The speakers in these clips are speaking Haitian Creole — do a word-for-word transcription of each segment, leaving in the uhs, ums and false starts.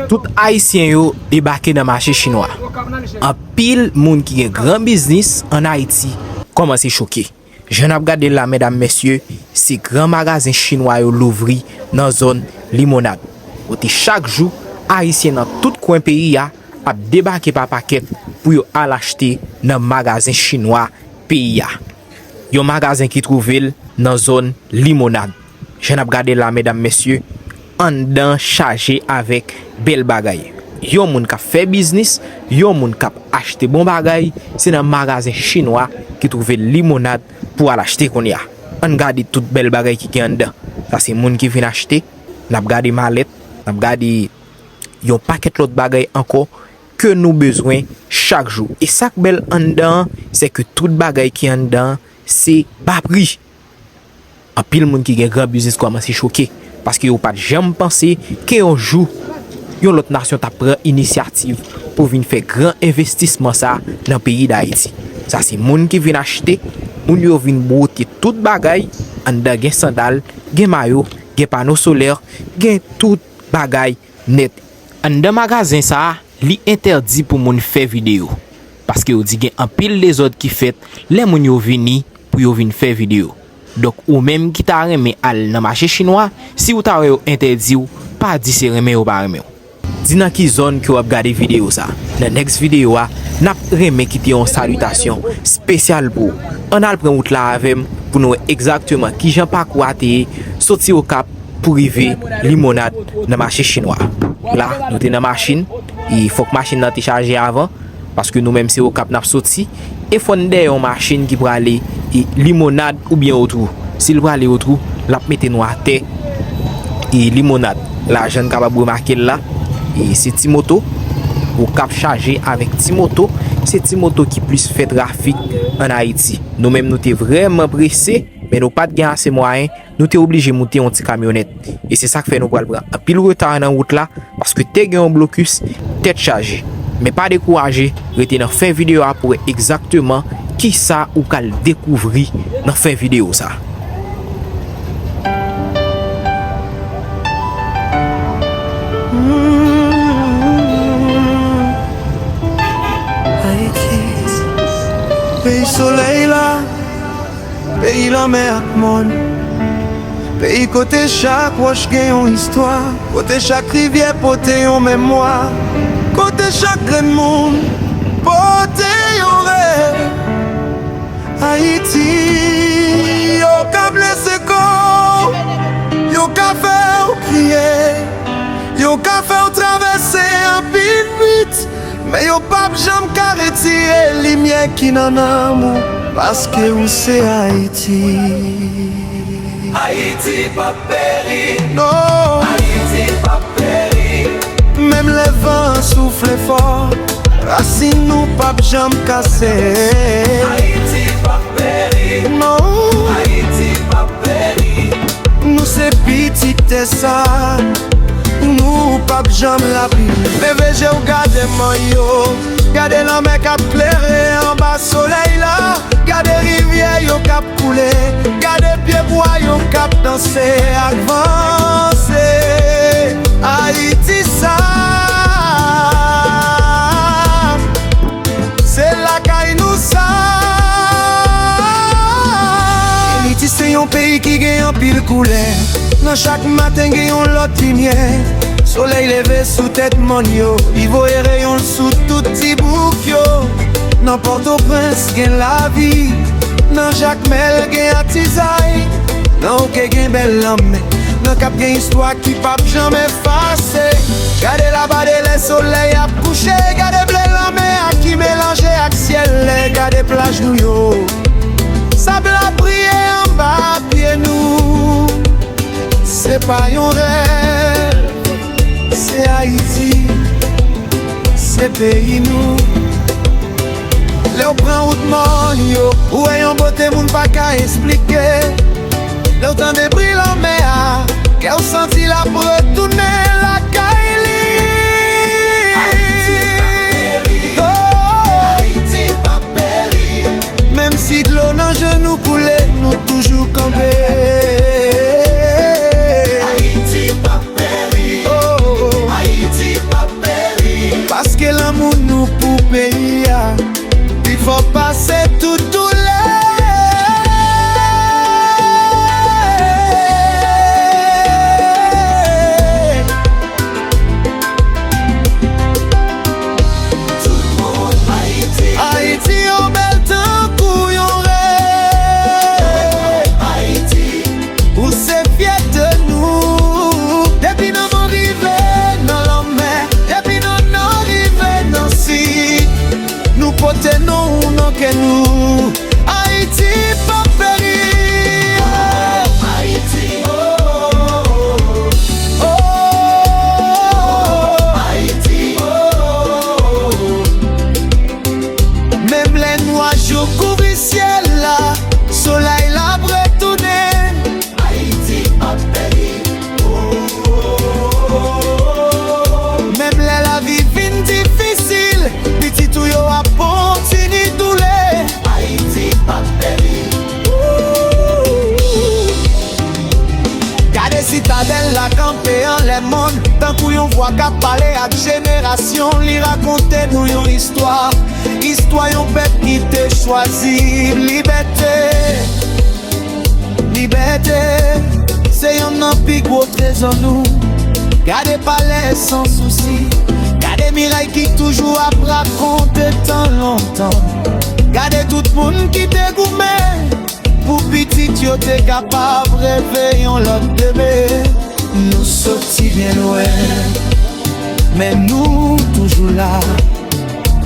Tout Ayisyen yo debake nan mache chinwa. Anpil moun ki gen gran biznis ann Ayiti kòmanse choke. Jan n ap gade l la, medam, mesye, se gran magazen chinwa yo louvri nan zòn Limonad, kote chak jou, Ayisyen nan tout kwen peyi a ap debake pa pakèt pou yo al achte nan magazen chinwa peyi a. Yon magazen ki twouve l nan zòn Limonad. Jan n ap gade la, medam, mesye, anndan chaje avèk bèl bagay. Yon moun k ap fè biznis, yon moun k ap achte bon bagay, se nan magazen chinwa ki twouve Limonad pou al achte kounye a. Ann gade tout bèl bagay ki gen anndan. Sa se moun ki vin achte, n ap gade malèt, n ap gade yon pakèt lòt bagay ankò ke nou bezwen chak jou. E sa k bèl anndan an, se ke tout bagay ki anndan an, se ba pri. Anpil moun ki gen gran biznis kòmanse choke, paske yo pa t janm panse ke yon jou, yon lòt nasyon t ap pran inisyativ pou vin fè gran envestisman sa a nan peyi Dayiti. Sa se moun ki vin achte, moun yo vin bwote tout bagay, anndan gen sandal, gen mayo, gen pano solè, gen tout bagay nèt. Anndan magazen sa a, li entèdi pou moun fè videyo, paske yo di gen anpil dezòd ki fèt lè moun yo vini pou yo vin fè videyo. Donk, ou menm ki ta renmen al nan mache chinwa, si w ta wè yo entèdi w, pa di se renmen yo pa renmen w. Di nan ki zòn ke w ap gade videyo sa. Nan next videyo a, n ap renmen kite yon salitasyon espesyal pou ou. Ann al pran wout la avè m pou nou wè egzakteman kijan pakou a te ye, soti Okap pou rive Limonad nan mache chinwa. La, nou te nan machin, e fòk machin nan te chaje avan, paske nou menm se Okap n ap soti, e fò n dèyè yon machin ki prale, e, Limonad oubyen Otwou. Si l prale Otwou, l ap mete nou atè, e, Limonad. La, jan n kapab remake l la, e, se ti moto, Okap chaje avèk ti moto, se ti moto ki plis fè trafik ann Ayiti. Nou menm, nou te vrèman prese, men nou pa t gen ase mwayen, nou te oblije moute yon ti kamyonèt. E se sa k fè nou pral pran anpil reta nan wout la, paske te gen yon blokis, tèt chaje. Men pa dekouraje, rete nan fen videyo a pou w wè egzakteman kisa ou pral dekouvri nan fen videyo sa. Ayiti, peyi solèy la, peyi lanmè ak mòn, peyi kote chak wòch gen yon istwa, kote chak rivyè pote yon memwa, kote chak grenn moun pote yon rèv. Ayiti, yo ka blese kò w, yo ka fè w kriye, yo ka fè w travèse anpil nwit, men yo p ap janm ka retire limyè ki nan nanm ou, paske ou se Ayiti. Ayiti p ap peri. Non. Ayiti p ap peri. Menm lè van an soufle fò, rasin nou p ap janm kase. Ayiti p ap peri. Non. Ayiti p ap peri. Nou se pitit tè sa, nou p ap janm lapli. Leve je w, gade mòn yo, gade lanmè k ap klere anba solèy la, gade rivyè yo k ap koule, gade pyebwa yo k ap danse ak van. Se Ayiti sa, se lakay nou sa. Ayiti se yon peyi ki gen anpil koulè. Nan chak maten gen yon lòt limyè. Solèy leve sou tèt mòn yo, li voye reyon l sou tout ti bouk yo. Nan Pòtoprens gen lavi, nan Jakmèl gen atizay, nan Oke gen bèl lanmè, nan Kap gen istwa ki p ap janm efase. Gade labadee lè solèy ap kouche, gade ble lanmè a ki melanje ak syèl lè, gade plaj nou yo, sab la briye anba pye nou. Se pa yon rèv, se Ayiti, se peyi nou. Lè w pran wout mòn yo, ou wè yon bote moun pa ka esplike. Lè w tande bri lanmè a, kè w santi l ap retounen lakay li. Ayiti p ap peri. Oh. Ayiti p ap peri. Menm si dlo nan je nou koule, nou toujou kanpe. Ayiti p ap peri. Oh. Ayiti Yon vwa k ap pale ak jenerasyon, li rakonte nou yon istwa. Istwa yon pèp ki te chwazi libète. Libète, se yonn nan pi gwo trezò nou. Gade palè san sousi. Gade miray ki toujou ap rakonte tan lontan. Gade tout moun ki te goumen pou pitit yo te kapab reve yon lòt demen. Nou soti byen lwen, men nou toujou la.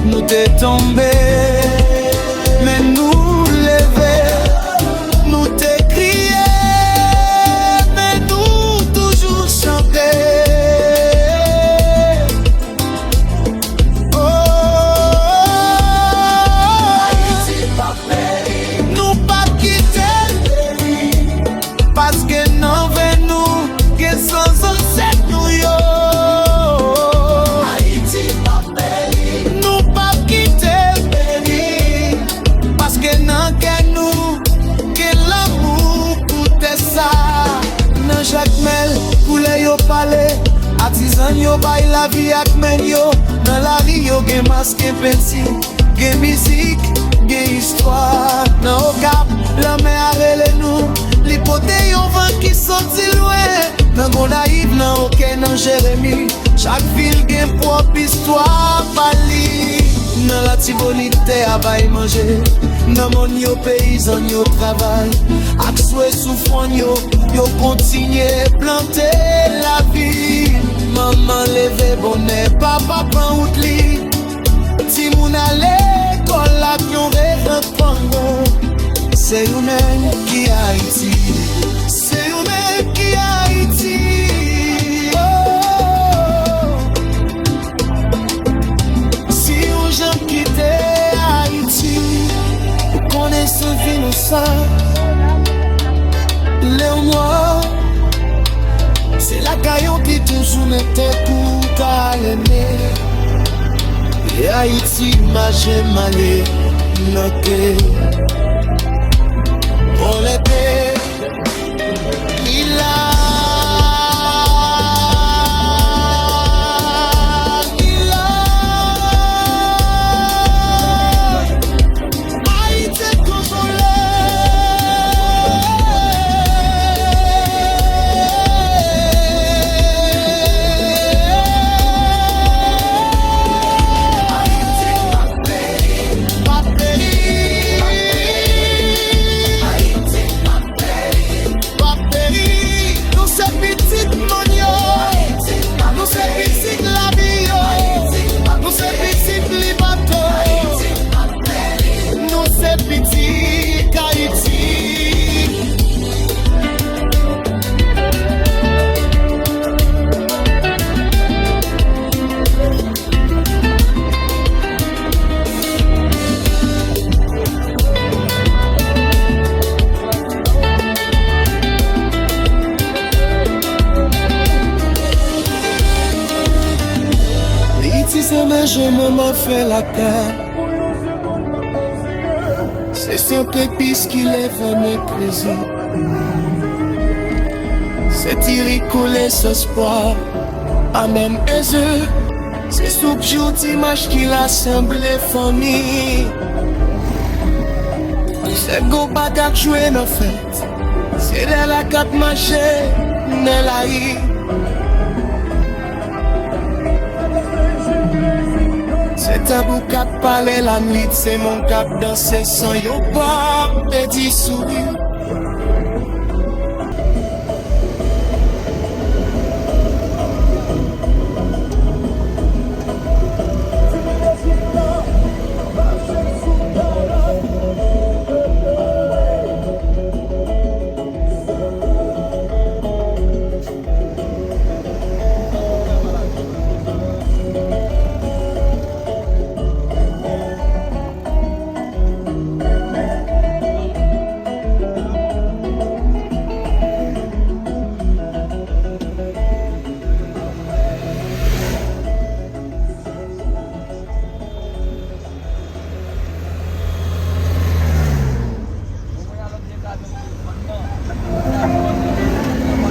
Nou te tonbe, men nou leve. Nou te kriye, men nou toujou chante. Oh, Ayiti p ap peri. Nou p ap kite l peri. Paske nan venn nou gen san zansèt nou yo. Ayiti p ap peri. Nou p ap kite l peri. Paske nan kè nou gen lanmou pou tè sa. Nan Jakmèl, koulè yo pale. Atizan yo bay lavi ak men yo. Nan lari yo gen mas, gen penti. Gen mizik, gen istwa. Nan Okap, lanmè a rele nou. Li pote yon van ki soti lwen. Nan Gonayiv, nan Okè, nan Jeremi, chak vil gen pwòp istwa pa li. Nan Latibonit, tè a bay manje. Nan mòn yo, peyizan yo travay. Ak swe sou fwòn yo, yo kontinye plante lavi. Manman leve bonè, papa pran wout li. Timoun ale lekòl ak yon revant pango. Se yon nèg ki Ayiti. Se yon nèg ki Ayiti. Oh. Si yon jan kite Ayiti, ou konnen se vi nou sa. Lè w nwa, se lakay ou ki toujou mete pou w ta renmen. E Ayiti mache male nan ke. Bon lete, li la, li la. Ayiti toujou la. Ayiti p ap peri, p ap peri. Ayiti p ap peri. P ap peri, nou se pitit Manyòk. Nou se pitit Labiyon. Nou se pitit Libato. Nou se pitit Ayiti. Ayiti se manje manman fè lakay. Se sant epis ki leve mekrezi. Se ti ri koule sòs pwa, pa menm eze. Se soup jou dimanch ki rasanble fanmi. Se gwo batak jwe nan fèt. Se lè la k ap mache nan lari. Se tanbou k ap pale lannuit, se moun k ap danse san yo pa pèdi souri.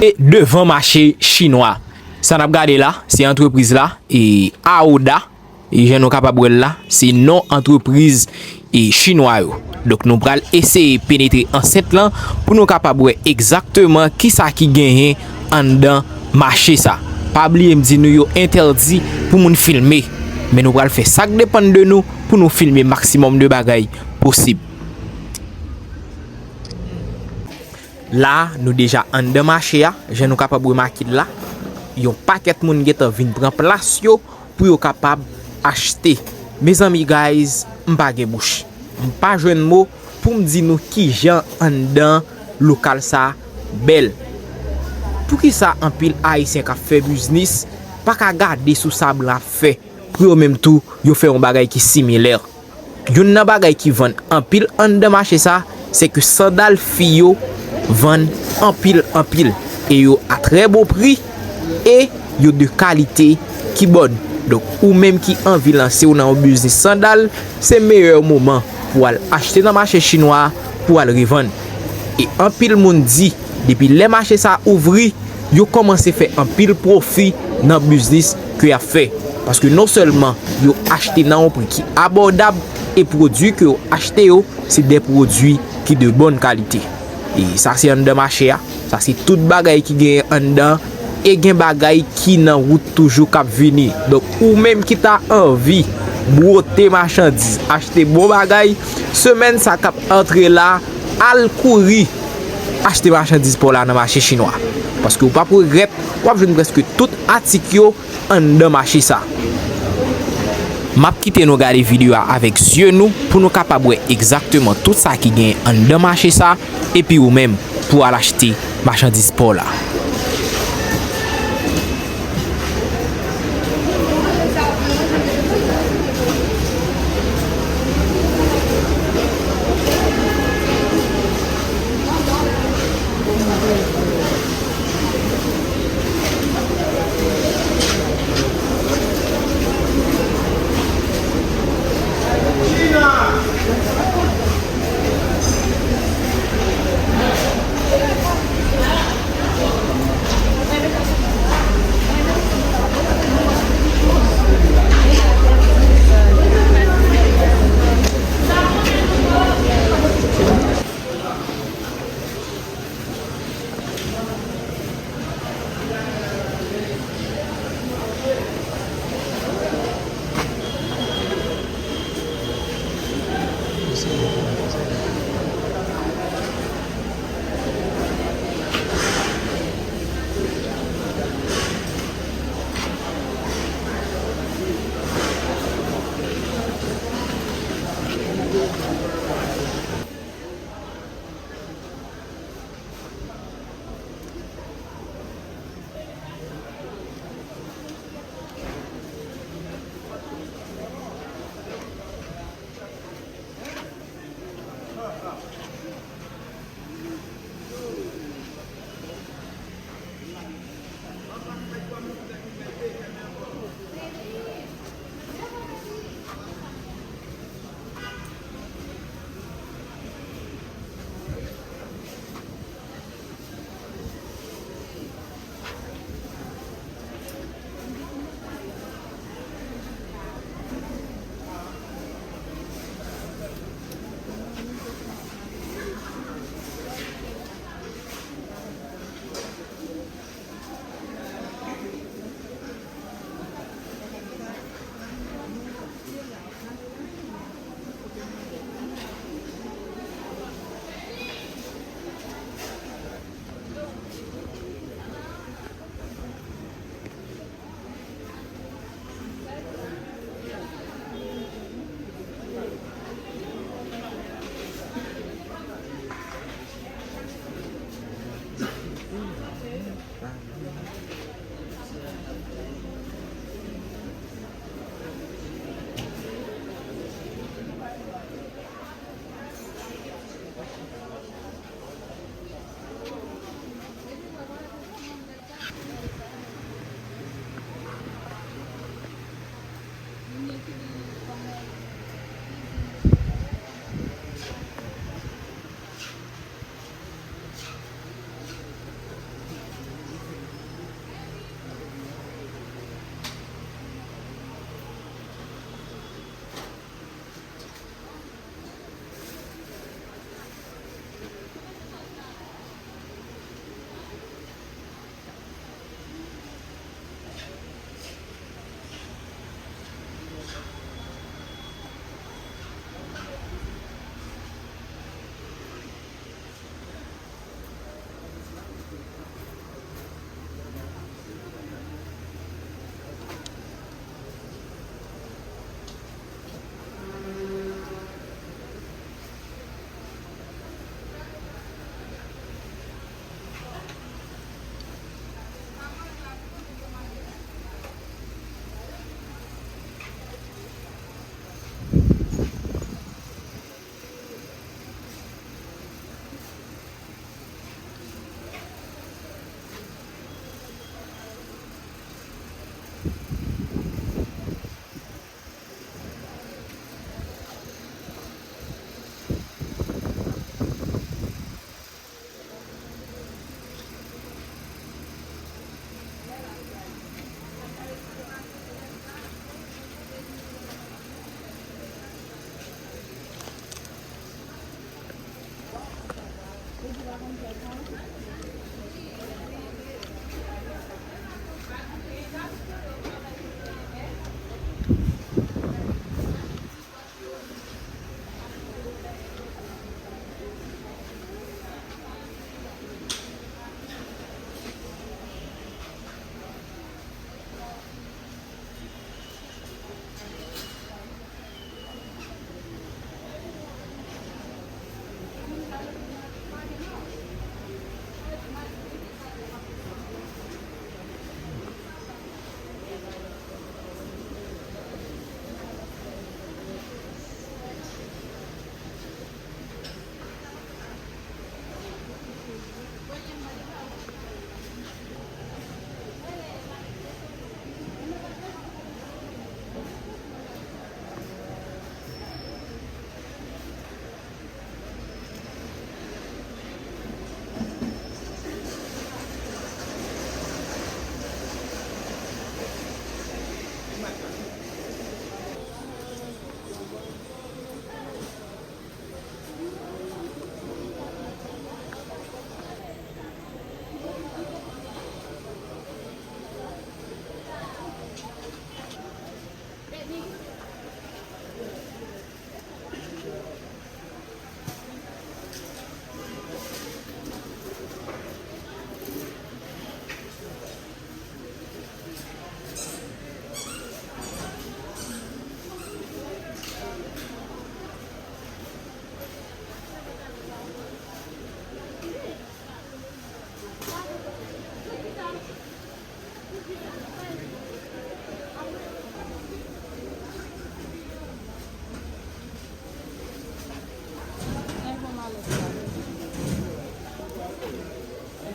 E devan mache chinwa. Sa n ap gade la, se antrepriz la, e Aouda, e jan nou kapab wè l la, se non antrepriz, e chinwa yo. Donk, nou pral eseye penetre ansent lan pou nou kapab wè egzakteman kisa ki genyen anndan mache sa. Pa bliye m di nou yo entèdi pou moun filme, men nou pral fè sa k depann de nou pou nou filme maksimòm de bagay posib. La, nou deja anndan mache a, jan nou kapab remake l la, yon pakèt moun gentan vin pran plas yo pou yo kapab achte. Mezanmi, guys, m pa gen bouch. M pa jwenn mo pou m di nou kijan anndan lokal sa bèl. Poukisa anpil Ayisyen k ap fè biznis pa ka gade sou sa blan ap fè pou yo menm tou yo fè yon bagay ki similè? Youn nan bagay ki vann anpil anndan mache sa, se ke sandal fi yo vann anpil, anpil, e yo a trè bon pri, e yo de kalite ki bòn. Donk, ou menm ki anvi lanse w nan yon biznis sandal, se meyè moman pou w al achte nan mache chinwa a pou w al revann. E anpil moun di, depi lè mache sa ouvri, yo kòmanse fè anpil pwofi nan biznis ke y ap fè. Paske non sèlman yo achte nan yon pri ki abòdab, e pwodui ke yo achte yo, se de pwodui ki de bòn kalite. E sa se anndan mache a. Sa se tout bagay ki genyen anndan. E gen bagay ki nan wout toujou k ap vini. Donk, ou menm ki ta anvi bwote machandiz, achte bon bagay, semèn sa k ap antre la, al kouri achte machandiz pa w la nan mache chinwa. Paske w p ap regrèt, w ap jwenn prèske tout atik yo anndan mache sa. M ap kite nou gade videyo a avèk zye nou pou nou kapab wè egzakteman tout sa ki genyen anndan mache sa, epi ou menm pou al achte machandiz pa w la.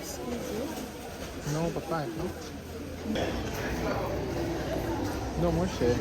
Eskize. Non, pa parèt, non. Non, monchè.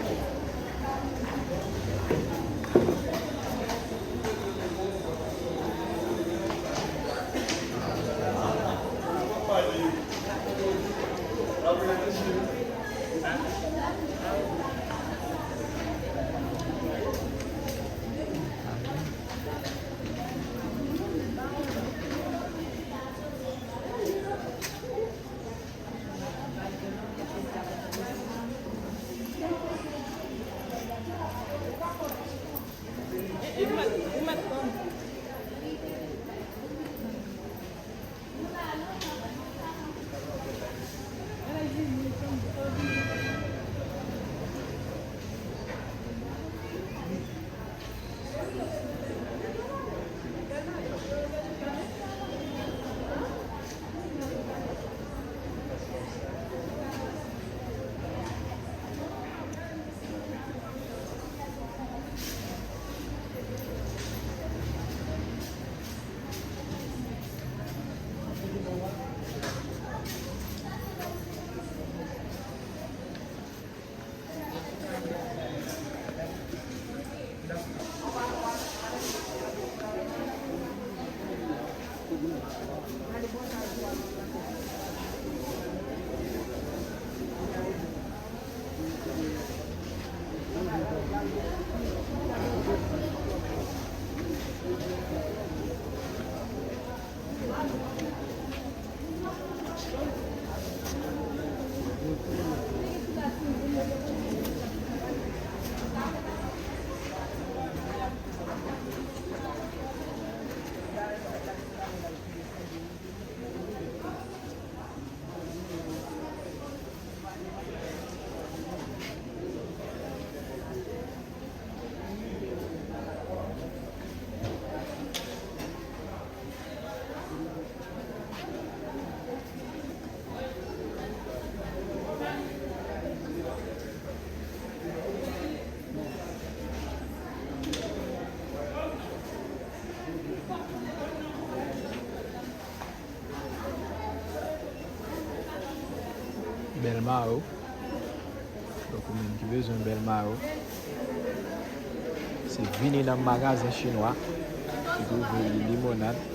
Bèl mayo. Donk, ou menm ki bezwen bèl mayo, se vini nan magazen chinwa ki twouve Limonad.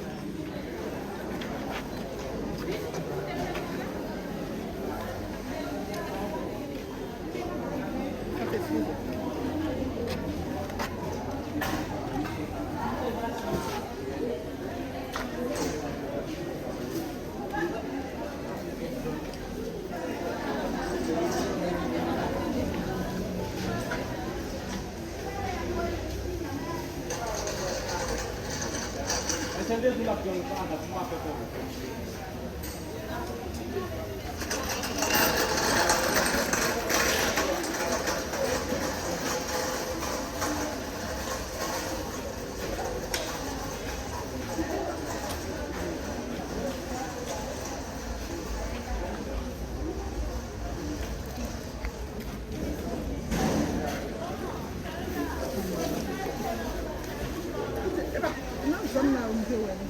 Nan zòn nan yo m te wè l.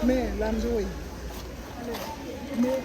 Men la m te wè l. Men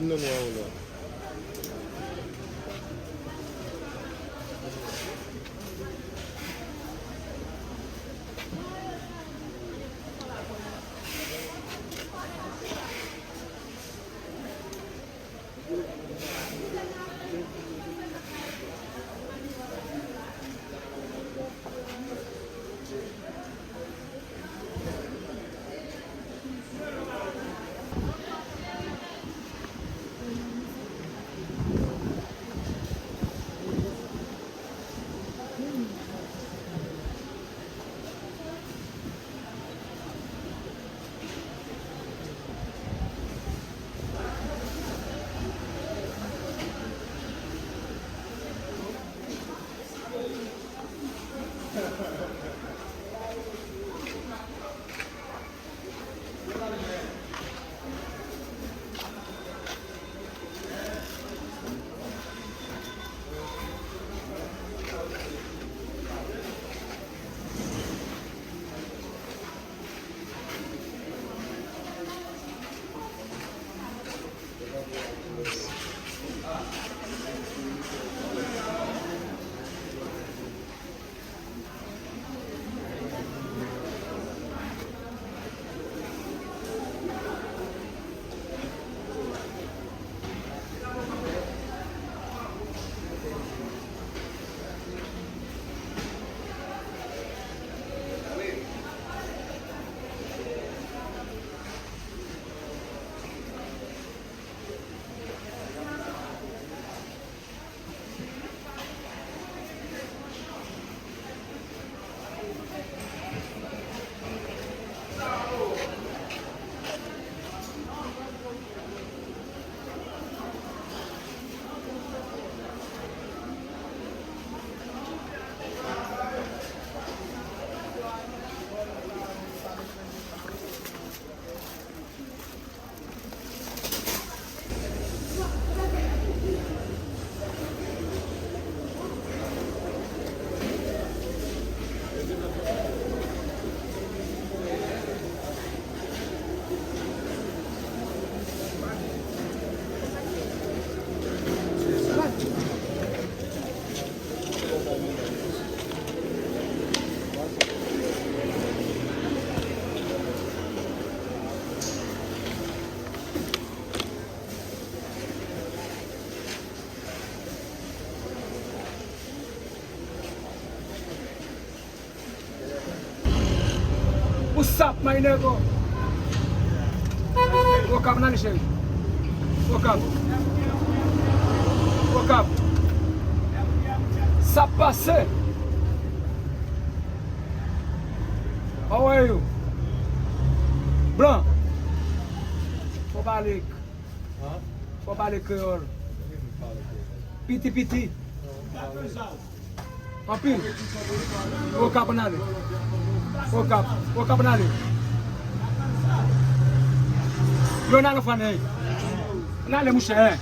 Nan nwa ou la. What's up, my nigga? Okap, ann ale, cheri. Okap. Okap. Sa pase? How are you? Blan. Fò pale. Fò pale kreyòl. Piti piti. Anpil. Okap, ann ale. Okap, Okap, ann ale. Yo, ann ale, fann, hey. Ann ale, mouche, hey.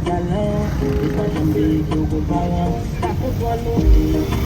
Galan, li pa janm veye ke w gon paran. Pa konprann ou.